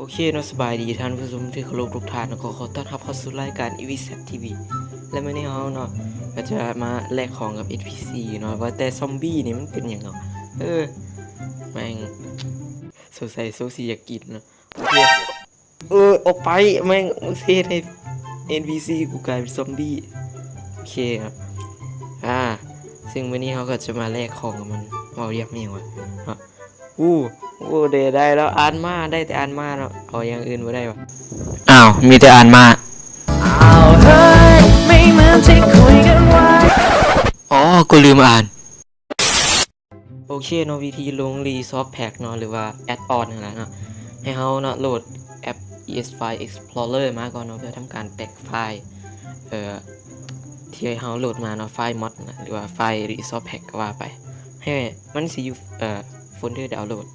ໂອເຄເນາະ ສະບາຍດີທ່ານຜູ້ຊົມທີ່ເຄົາລົບທຸກທ່ານ ແລະ ກໍຂໍຕ້ອນຮັບເຂົ້າສູ່ລາຍການ ອີວີແຊັດ ທີວີ ແລະ ມື້ນີ້ເຮົາເນາະ ກໍຈະມາແລກຂອງກັບ ເອັນ ພີ ຊີ ເນາະ ວ່າແຕ່ຊອມບີ້ນີ້ມັນເປັນຫຍັງເນາະ ເອີ ແມ່ງ ສົງໄສໂຊຊິຢາກກິນເນາະ ໂອເຄ ເອີ ອອກໄປ ແມ່ງ ມຶງຊິເຮັດໃຫ້ ເອັນ ພີ ຊີ ກູກາຍເປັນຊອມບີ້ ໂອເຄເນາະ ອາ ເຊິ່ງມື້ນີ້ເຮົາກໍຈະມາແລກຂອງກັບມັນ ເວົ້າຮຽກແມ່ນຫຍັງວະ ເນາະ ອູ້ ໂອ້ ໄດ້ ໄດ້ແລ້ວ ອ່ານມາ ໄດ້ແຕ່ອ່ານມາເນາະ ເອົາຢ່າງອື່ນບໍ່ໄດ້ຫວາ ອ້າວ ມີແຕ່ອ່ານມາ ອ້າວ ເຮີ້ຍ ໄມ່ເໝືອນທີ່ຄຸຍກັນໄວ້ ອໍ ກໍລືມອ່ານ ໂອເຄເນາະ ວິທີລົງຣີຊອສແພັກເນາະ ຫຼືວ່າແອັດອອນຫັ້ນແຫຼະເນາະ ໃຫ້ເຮົາເນາະ ໂຫຼດແອັບ ອີ ເອັສ ໄຟລ໌ ເອັກສ໌ພລໍເລີ ມາກ່ອນເນາະ ເພື່ອທຳການແຕກໄຟລ໌ ເອີ ທີ່ເຮົາໂຫຼດມາເນາະ ໄຟລ໌ມອດນະ ຫຼືວ່າໄຟລ໌ຣີຊອສແພັກກໍວ່າໄປ ໃຫ້ມັນຊິຢູ່ ເອີ ໂຟນເດີດາວໂຫຼດ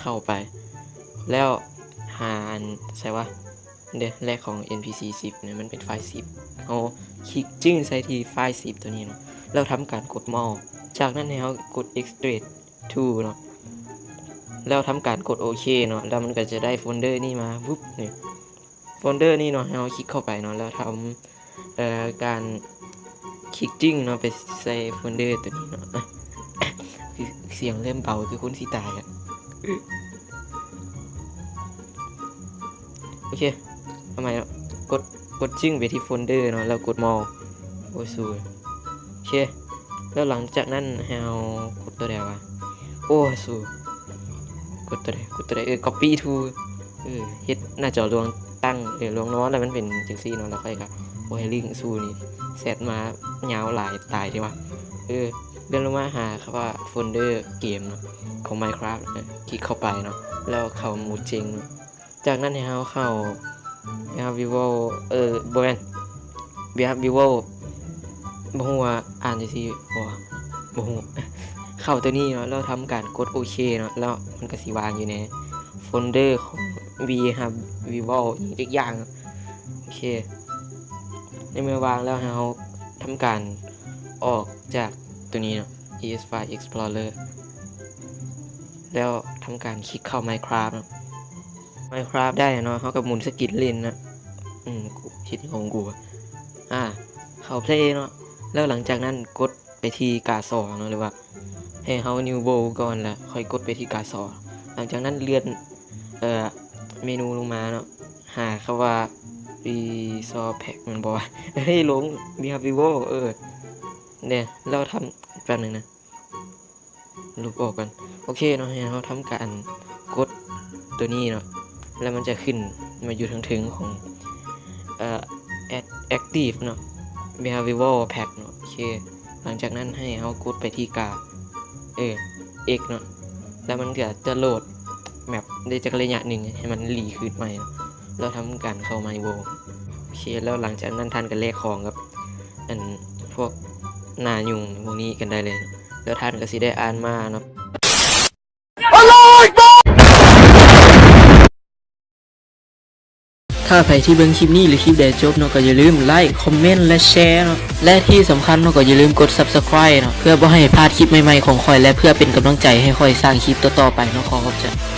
ເຂົ້າໄປ ແລ້ວຫາອັນ ໃສວະ ເດ ແລກຂອງ ເອັນ ພີ ຊີ ຊິບ ນີ້ ມັນເປັນໄຟລ໌ ຊິບ ເຮົາຄລິກຈຶ້ງໃສ່ທີ່ໄຟລ໌ ຊິບ ຕົວນີ້ເນາະ ແລ້ວທຳການກົດ more ຈາກນັ້ນໃຫ້ເຮົາກົດ ເອັກສ໌ເທຣັກທູລ ເນາະ ແລ້ວທຳການກົດໂອເຄເນາະ ແລ້ວມັນກໍຈະໄດ້ໂຟນເດີນີ້ມາ ວຶບ ນີ້ ໂຟນເດີນີ້ເນາະ ໃຫ້ເຮົາຄລິກເຂົ້າໄປເນາະ ແລ້ວທຳ ເອີ ການຄລິກຈຶ້ງເນາະ ໄປໃສ່ໂຟນເດີຕົວນີ້ເນາະ ສຽງເລີ່ມເບົາ ຄືຄົນຊິຕາຍອະ ໂອເຄ ເອົາໃໝ່ເນາະ ກົດ ກົດຈຶ້ງໄປທີ່ໂຟນເດີເນາະ ແລ້ວກົດ more ໂອເຄ ແລ້ວຫຼັງຈາກນັ້ນໃຫ້ເຮົາກົດຕົວໃດວະ ໂອ້ ສູ ກົດຕົວໃດ ກົດຕົວໃດ ເອີ copy to ເອີ ເຮັດໜ້າຈໍລວງຕັ້ງ ເອີ ລວງນອນ ແລ້ວມັນເປັນຈັ່ງຊີ້ເນາະ ແລ້ວຂ້ອຍກໍບໍ່ໃຫ້ລິ້ງສູນີ້ ແຊັດມາຍາວຫຼາຍຕາຍເດ້ວະ ເອີ ເລື່ອນລົງມາຫາຄຳວ່າໂຟນເດີເກມເນາະ ຂອງ Minecraft ຄລິກເຂົ້າໄປເນາະ ແລ້ວເຂົ້າໂໝດເຈັງເນາະ ຈາກນັ້ນໃຫ້ເຮົາເຂົ້າ Behavior ເອີ ບໍ່ແມ່ນ Behavior ບໍ່ຮູ້ວ່າອ່ານຈັ່ງຊີ້ບໍ່ ບໍ່ຮູ້ ເຂົ້າຕົວນີ້ເນາະ ແລ້ວທຳການກົດໂອເຄເນາະ ແລ້ວມັນກໍຊິວາງຢູ່ໃນໂຟນເດີຂອງ Behavior ອີກຢ່າງ ໂອເຄ ໃນເມື່ອວາງແລ້ວ ໃຫ້ເຮົາທຳການອອກຈາກຕົວນີ້ເນາະ ES File Explorer ແລ້ວທຳການຄລິກເຂົ້າ Minecraft ເນາະ Minecraft ໄດ້ເນາະ ເຮົາກໍໝູນສະກິນຫຼິ້ນນະ ອືມ ກູຄິດຂອງກູ ອາ ເຂົ້າ Play ເນາະ ແລ້ວຫຼັງຈາກນັ້ນກົດໄປທີ່ກາຊອເນາະ ຫຼືວ່າໃຫ້ເຮົາ New World ກ່ອນ ແລ້ວຄ່ອຍກົດໄປທີ່ກາຊອ ຫຼັງຈາກນັ້ນເລື່ອນ ເອີ ເມນູລົງມາເນາະ ຫາຄຳວ່າ Resource Pack ແມ່ນບໍ່ວະ ເຮີ້ຍ ຫຼົງ Behavior ເອີ ເດ ແລ້ວທຳ ແປັບໜຶ່ງນະ ລົບອອກກ່ອນ ໂອເຄເນາະ ໃຫ້ເຮົາທຳການກົດຕົວນີ້ເນາະ ແລ້ວມັນຈະຂຶ້ນມາຢູ່ເທິງໆຂອງ ເອີ Act- Active ເນາະ Behavior Pack ເນາະ ໂອເຄ ຫຼັງຈາກນັ້ນໃຫ້ເຮົາກົດໄປທີ່ກາ ເອີ X ເນາະ ແລ້ວມັນກໍຈະໂຫຼດແມັບໄດ້ຈັກໄລຍະໜຶ່ງ ໃຫ້ມັນຣີຄືນໃໝ່ເນາະ ແລ້ວທຳການເຂົ້າ My World ໂອເຄ ແລ້ວຫຼັງຈາກນັ້ນທ່ານກໍແລກຂອງກັບ ອັນ ພວກໜ້າຫຍຸ້ງພວກນີ້ກັນໄດ້ເລີຍເນາະ ແລ້ວທ່ານກໍຊິໄດ້ອ່ານມາເນາະ. ຖ້າໃຜທີ່ເບິ່ງຄລິບນີ້ ຫຼື ຄລິບໃດຈົບເນາະ ກໍຢ່າລືມ Like Comment ແລະ Share ເນາະ ແລະ ທີ່ສຳຄັນເນາະ ກໍຢ່າລືມກົດ Subscribe ເນາະ ເພື່ອບໍ່ໃຫ້ພາດຄລິບໃໝ່ໆຂອງຂ້ອຍ ແລະ ເພື່ອເປັນກຳລັງໃຈໃຫ້ຂ້ອຍສ້າງຄລິບຕໍ່ໆໄປເນາະ ຂໍຂອບໃຈ.